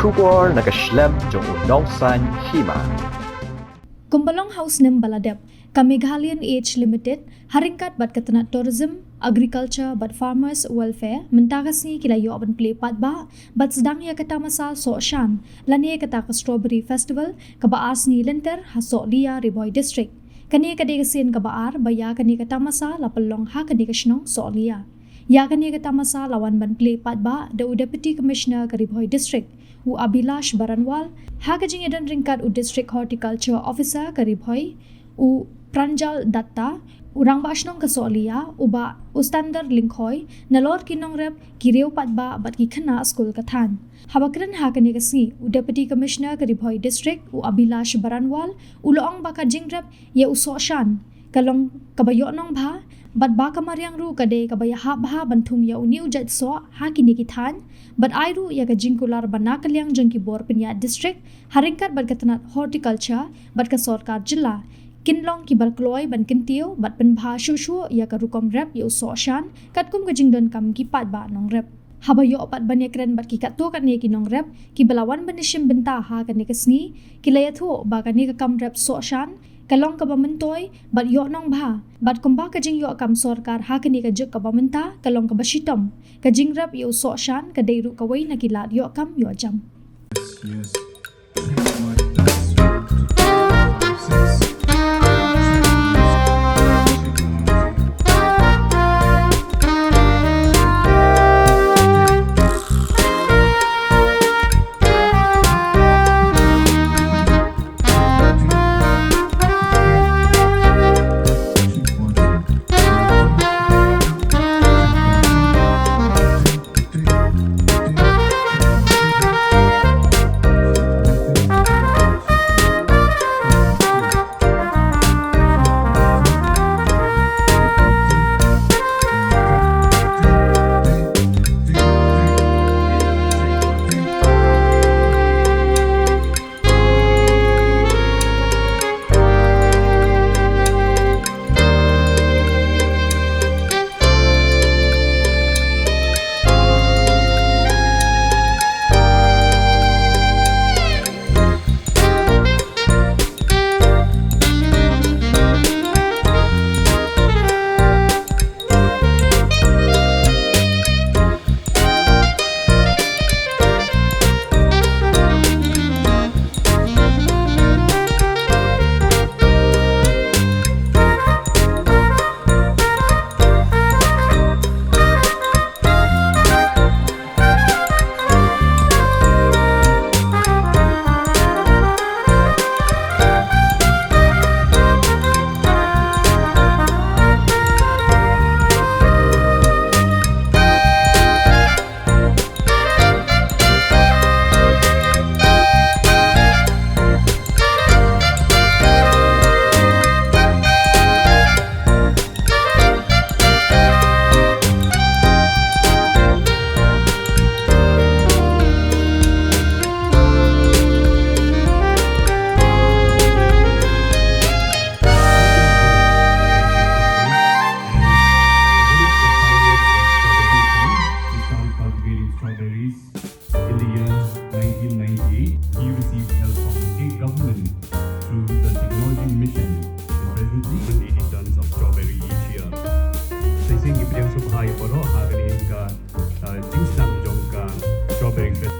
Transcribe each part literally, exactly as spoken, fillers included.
Khubor na ka shlem jong u Nongsaiñ Hima. Kumba long ha u snem ba la dep, ka Meghalayan Age Limited, ha ryngkat bad ka tnat Tourism, Agriculture bad Farmers Welfare, mynta ka sngi ki la ïoh ban plie paidbah bad sdang ïa ka tamasa Sohshan, lane kata ka Strawberry Festival, kaba ar sngi lynter ha Sohliya, Ri Bhoi District. Kane ka dei ka sien kaba ar ba ïa kane ka tamasa la pynlong ha kane ka shnong Sohliya. Ïa kane ka tamasa la wan ban plie paidbah da u Deputy Commissioner ka Ri Bhoi District, u Abhilash Baranwal, ha ka jingïadon ryngkat u District Horticulture Officer ka Ri Bhoi, u Pranjal Datta, u Rangbah Shnong ka Sohliya, u Bah Ustander Lyngkhoi, nalor ki nongrep, ki riew paidbah bad ki khynnah skul ka thaiñ. Haba kren ha kane ka sngi, u Deputy Commissioner ka Ri Bhoi District, u Abhilash Baranwal, u la ong ba ka jingrep ïa u Sohshan ka long kaba ïoh nong bha, bad ba ka mariang ruh ka dei kaba ïahap bha ban thung ïa une u jait soh ha kine ki thaiñ, bad ai ruh ïa ka jingkular ba na ka liang jong ki bor pynïaid district, ha ryngkat bad ka tnat Horticulture bad ka sorkar jylla, kin long kiba kloi ban kyntiew bad pynbha shuh shuh ïa ka rukom rep ïa u Sohshan, katkum ka jingdonkam ki paidbah nongrep. Haba ïoh pat ban ïakren bad ki katto katne ki nongrep kiba la wan ban ïashim bynta ha kane ka sngi, ki la ïathuh ba kane ka kam rep Sohshan ka long kaba myntoi bad ïoh nong bha, bad kumba ka jingïoh kam sorkar ha kane ka juk kaba mynta ka long kaba shitom. Ka jingrep ïa u Sohshan ka dei ruh kawei na ki lad ïoh kam ïoh jam. Cultivating strawberries. In the year nineteen ninety-eight, he received help from the state government through the technology mission. And presently, one eighty tons of strawberry each year. Sa shisien ngi pdiang sngewbha ïa baroh ha kane ka, uh, jingsdang jong ka strawberry fest.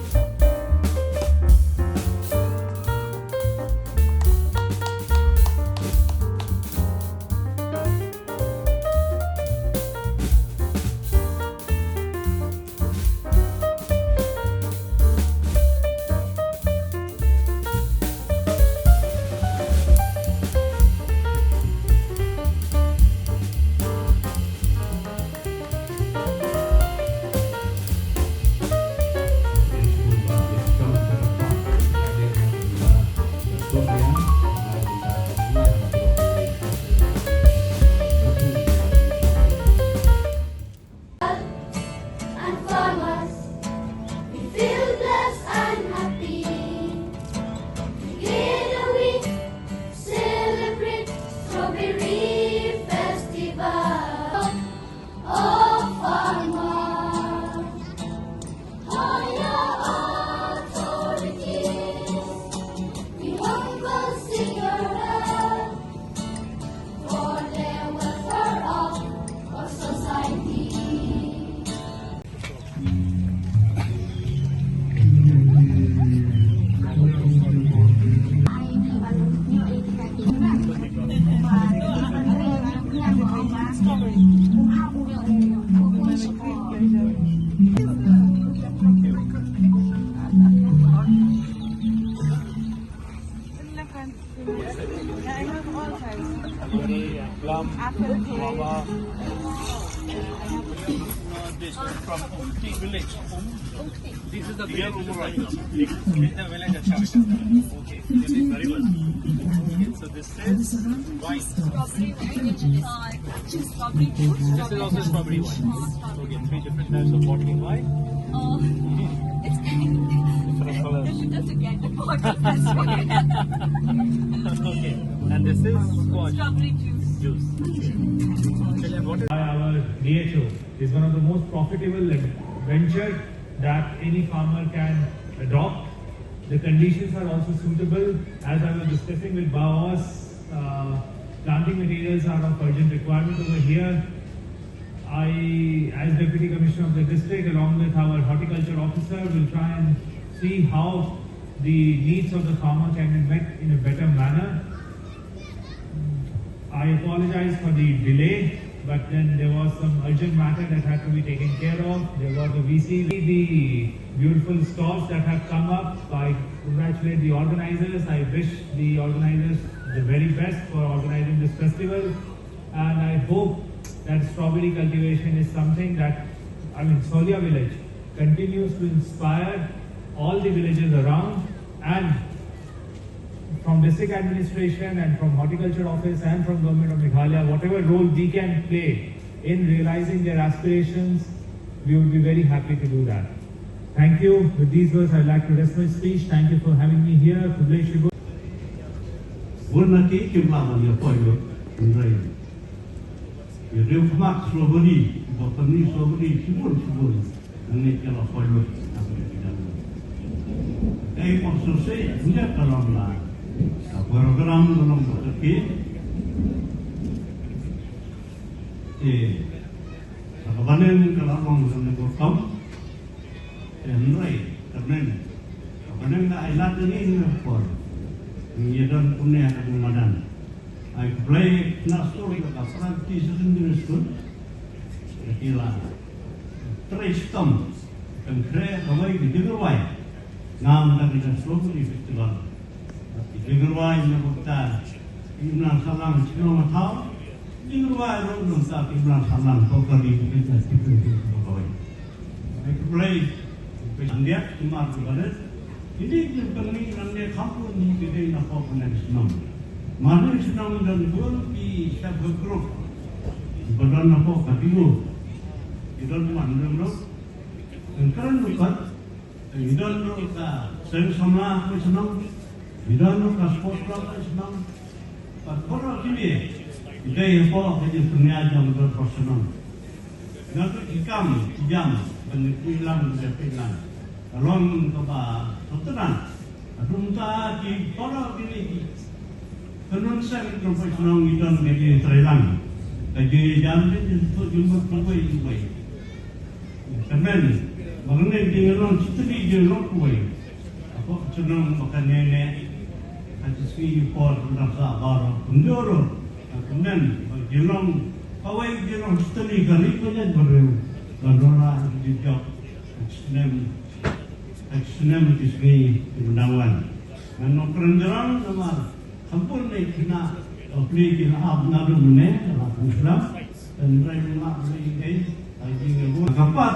Plum, guava. No, this is from Umti village. This is the village. This is the village. Acha, acha. Okay, this is very well. Okay, so this is wine. Strawberry wine. Strawberry juice. This is also strawberry wine. Okay, three different types of bottling wine. Oh, it's kind of difficult to get the bottle. Okay, and this is what? Strawberry juice. Juice. And what is by our D H O is one of the most profitable venture that any farmer can adopt. The conditions are also suitable. As I was discussing with Bawas, uh, planting materials are of urgent requirement over here. I, as Deputy Commissioner of the district, along with our horticulture officer, will try and see how the needs of the farmer can be met in a better manner. I apologize for the delay, but then there was some urgent matter that had to be taken care of. There was a V C, the beautiful stores that have come up. I congratulate the organizers. I wish the organizers the very best for organizing this festival. And I hope that strawberry cultivation is something that, I mean, Solia village continues to inspire all the villages around, and from district administration and from horticulture office and from government of Meghalaya, whatever role we can play in realizing their aspirations, we would be very happy to do that. Thank you. With these words, I'd like to rest my speech. Thank you for having me here. Khublei shibun. Bun na ki kim la ban ïa poi lut, hynrei ïa riew khmat strawberry, ba pynmih strawberry shibun shibun, nangne ki la poi lut. Ei, pon sose, nja ka long la ka program ka long ba ka ki. Te ka banem ka la long nangne ka kam. Te hynrei ka banem, ka banem ka ai lad nangne na por. Ngi don kumne ha ka madan. Ai khublei na sur ka Francis Secondary School. Ka ki la trei shitom, kan khreh kawei ka jingrwai. Ngam da ka Strawberry Festival. Ki jingrwai na bukta, ki imlang sahlang shnong thaw, jingrwai ruh nangta ki imlang sahlang ko ka ri kita kita kita kawai. Ai khublei, khublei andiat kumar khublei. Ini ki pynmih nangne khampun ni ki dei na pok na shnong. Mane shnong don bun ki sub group. Ba don na pok ka tilu. Ki don man don ruh. Kan kren ruh kan. Ngi don ruh ka seng samla ka shnong, ngi don ruh ka sport club ka shnong. Bad baroh kine ki dei hapoh ka jingpynïaid jong ka shnong. Ngi don ruh ki kam ki jam ban ïa pynlang ban ïa pynlang. Ka long kaba sngewtynnat. Ka dum ta ki baroh kine ki kynhun seng jong ka shnong ngi don ka jingtreilang. Ka jingïajan ka jingtuh jingmut kawei kawei. Kmen ba ngi dei long shi tylli, dei long kawei. Hapoh ka shnong ba kane ne ka shi sngi por ba dang sah baroh pynjur. Kmen ba dei long kawei, dei long shi tylli ka ri ka jaitbynriew. Ka dora ka jingjop ka snem, ka snem ka sngi ki bynta wan. Ngan ym kren jrong namar Khamtam ne khynnah, ka pli ki la ap naduh mynne, ka la pynslem. Tynrai mynne la pli ei, ai jingïabud. Ka pat,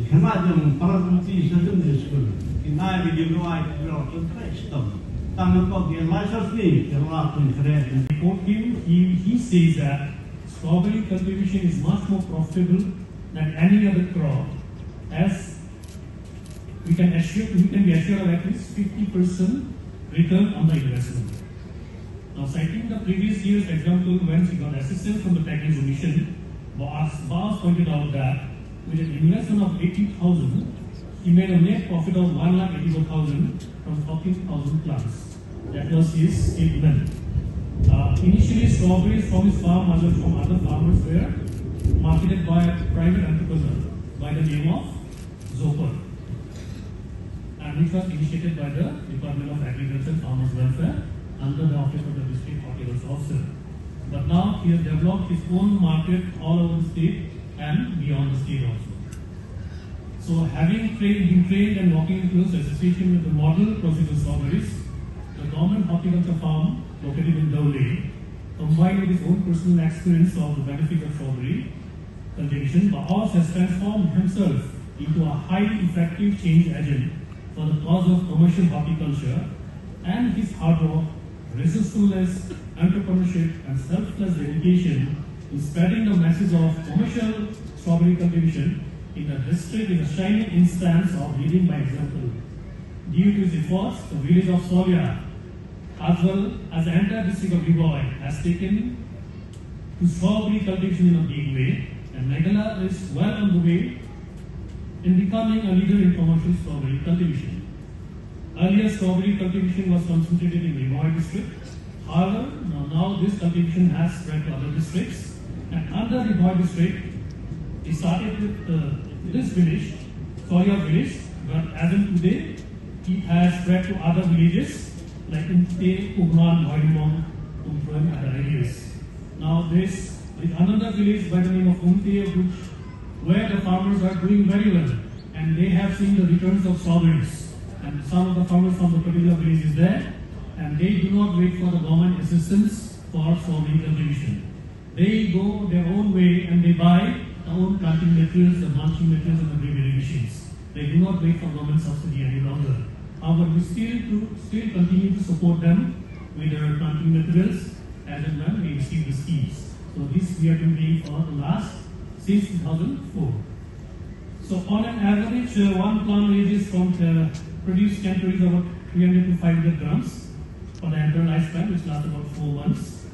khynnah jong Paramount Secondary School. Khynnah ki jingduwai ki la pyntrei shitom. Tang na pok ki la sha sni, ki la pynkhreh. Report him, he, he says that strawberry cultivation is much more profitable than any other crop, as we can assure, we can be assured of at least fifty percent return on the investment. Now, citing the previous year's example, when she got assistance from the Package Mission, Bawas, Bawas pointed out that with an investment of eighty thousand, he made a net profit of one lakh eighty-four thousand from fourteen thousand plants. That was his statement. Uh, initially, strawberries from his farm and from other farmers were marketed by a private entrepreneur by the name of Zopur, and which was initiated by the Department of Agriculture and Farmers Welfare under the Office of the District Horticulture Officer. But now he has developed his own market all over the state and beyond the state also. So, having trained, been trained and working in close association with the model processing strawberries, the government horticulture farm located in Dhole, Combined with his own personal experience of the benefit of strawberry cultivation, Baos has transformed himself into a highly effective change agent for the cause of commercial horticulture, and his hard work, resourcefulness, entrepreneurship, and selfless dedication in spreading the message of commercial strawberry cultivation in the district is a shining instance of leading by example. Due to his efforts, the village of Solia, as well as the entire district of Ri Bhoi, has taken to strawberry cultivation in a big way, and Meghalaya is well on the way in becoming a leader in commercial strawberry cultivation. Earlier, strawberry cultivation was concentrated in Ri Bhoi district. However, now, now this cultivation has spread to other districts, and under Ri Bhoi district, it started with uh, this village, Solia village, but as in today, it has spread to other villages like Umte, Umran, Bhoirymbong, Umtruim, and other areas. Now, this is another village by the name of Umte, which, where the farmers are doing very well, and they have seen the returns of strawberries. And some of the farmers from the particular village is there, and they do not wait for the government assistance for strawberry cultivation. They go their own way and they buy their own planting materials, the mulching materials, and the drip irrigations. They do not wait for government subsidy any longer. However, we still to still continue to support them with their planting materials as and when we receive the schemes. So this we have been doing for the last since two thousand four. So on an average, uh, one plant ranges from uh, produce can produce about three hundred to five hundred grams for the entire lifespan, which lasts about four months.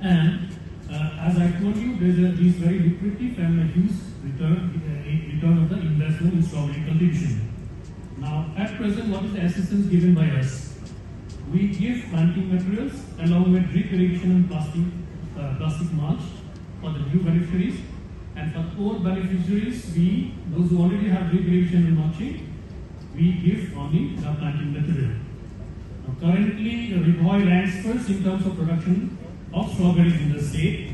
And uh, as I told you, there's a, these very lucrative and a huge return, uh, return of the investment in strawberry cultivation. Now, at present, what is the assistance given by us? We give planting materials along with drip irrigation and plastic, uh, plastic mulch for the new beneficiaries. And for the old beneficiaries, we, those who already have drip irrigation and mulching, we give only the planting material. Now, currently, Ri Bhoi ranks first in terms of production of strawberries in the state.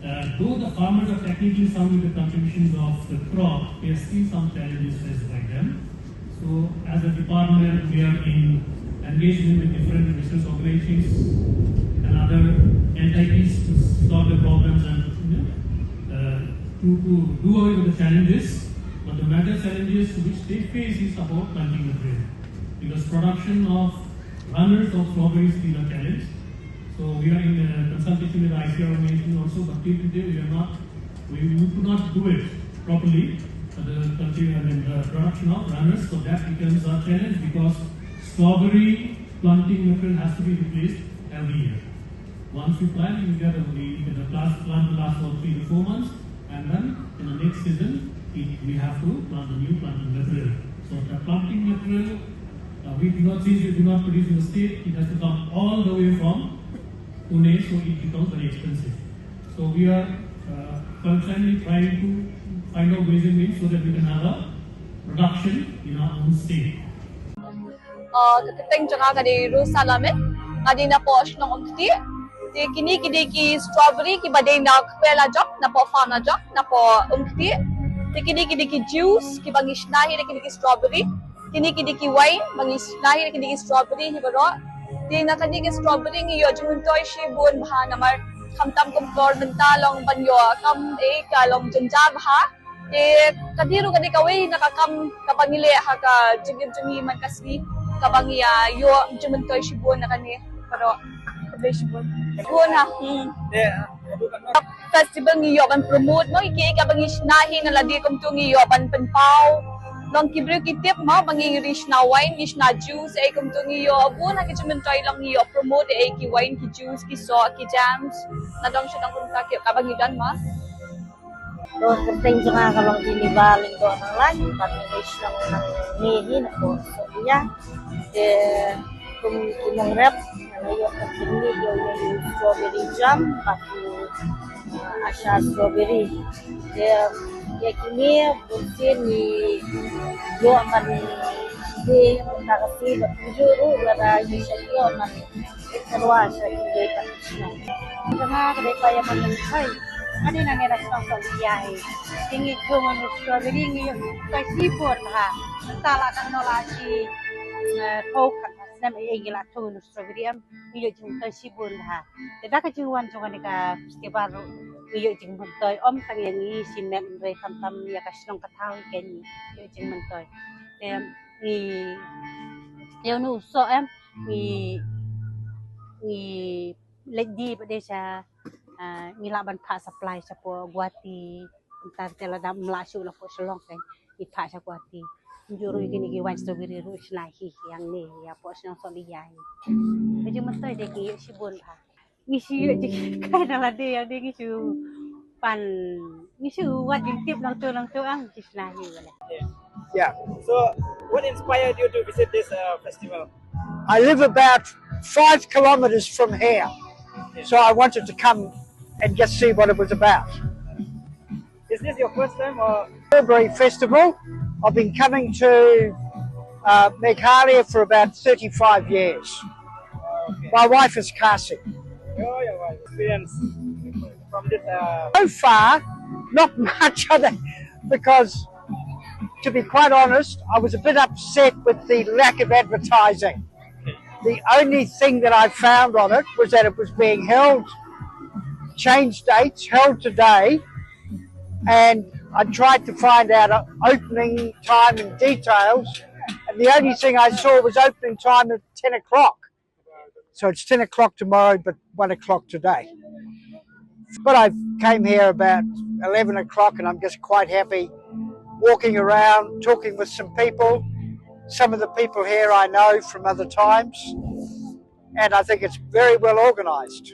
Uh, though the farmers are technically sound with the contributions of the crop, there are still some challenges faced by them. So, as a department, we are in engagement with different research organizations and other entities to solve the problems and, you know, uh, to, to do away with the challenges. But the major challenges which they face is about planting material, because production of runners of strawberries is a challenge. So we are in uh, consultation with I C R organization also, but till today we are not, we, we could not do it properly. Uh, the culti- I mean, the production of runners, so that becomes a challenge because strawberry planting material has to be replaced every year. Once you plant, you get a, you get a plant, plant will last for three to four months, and then in the next season, it, we have to plant the new planting material. So the planting material, uh, we do not, since we do not produce in the state, it has to come all the way from Pune, so it becomes very expensive. So we are uh, constantly trying to find out ways and means so that we can have a production in our own state. Uh, ka kyrteng jong nga ka dei Rosa Lamin, nga dei napoh shnong Umktieh. Te kine ki dei ki strawberry kiba dei na kper la jong, napoh farm la jong, napoh Umktieh. Te kine ki dei ki juice kiba ngi shna hi da kine ki strawberry. Kine ki dei ki wine ba ngi shna hi da kine ki strawberry hi baroh. Te na kane ka strawberry ngi ïoh jingmyntoi shibun bha namar khamtam kum por mynta long ban ïoh kam eh ka long jynjar bha. Te ka dei ruh ka dei kawei na ka kam kaba ngi leh ha ka jingim jong ngi man ka sngi kaba ngi ïa ïoh jingmyntoi shibun na kane. Baroh khublei shibun. Bun ha. Hmm. Festival ngi ïoh ban promote mo, ïa kiei kiei ba ngi shna hi na lade kumto ngi ïoh ban pynpaw. Long ki briew ki tip mo ba ngi ri shna wine, ngi shna juice, ei kumto ngi ïoh bun ha ki jingmyntoi long ngi ïoh promote ei ki wine, ki juice, ki soh, ki jams. Na dong sha dong kumta kiei kiei ba ngi don mo. Ka kyrteng jong nga ka long Diniba Lyngdoh Nonglait, bad nga dei shnong Nangmih hi napoh Sohlieh. Te kum ki nongrep nga la ïoh ka kynni ïoh ïa u strawberry jam bad u asha strawberry. Te ïa kine bunsien ngi ïoh ban dei mynta ka sngi bad kumjuh ruh lada ngi shait ïoh ban tyrwa sha ki dei ban shnong. Jong nga ka dei Païaman Lyngkhoi. Nga dei nangne na shnong Sohlieh hi. Te ngi thung ïa u strawberry ngi ïoh kai shibun bha. Mynta la dang noh la shi, eh, phew khat. Nam ei ei ngi la thung ïa u strawberry em, ngi ïoh jingmyntoi shibun bha. Te da ka jingwan jong kane ka festival ruh ngi ïoh jingmyntoi, ym tang ïa ngi shimet hynrei khamtam ïa ka shnong ka thaw hi kein ngi ïoh jingmyntoi. Te ngi ïa u soh em, ngi ngi leit die pat de sha, ah, ngi lah ban phah supply shapoh Guwahati. Mynta te lada ym lah shuh na poh Shillong kein, ngi phah sha Guwahati. Kumjuh ruh ïa kine ki wine strawberry ruh shna hi hangne ïa poh Shillong Sohliya hi. Ka jingmyntoi de ki ïoh shibun bha. Ngi shu ïoh jinghikai na lade, ïa de ngi shu pan, ngi shu wad jingtip nangto nangto, ang ki shna hi wala. Yeah. So, what inspired you to visit this uh, festival? I live about five kilometers from here, so I wanted to come and just see what it was about. Is this your first time or? Strawberry Festival. I've been coming to uh, Meghalaya for about thirty-five years. My wife is Khasi. Oh, yeah, well, experience from this. Uh, So far, not much other because, to be quite honest, I was a bit upset with the lack of advertising. The only thing that I found on it was that it was being held, changed dates, held today, and I tried to find out uh, opening time and details, and the only thing I saw was opening time at ten o'clock. So it's ten o'clock tomorrow, but one o'clock today. But I came here about eleven o'clock, and I'm just quite happy walking around, talking with some people. Some of the people here I know from other times, and I think it's very well organised.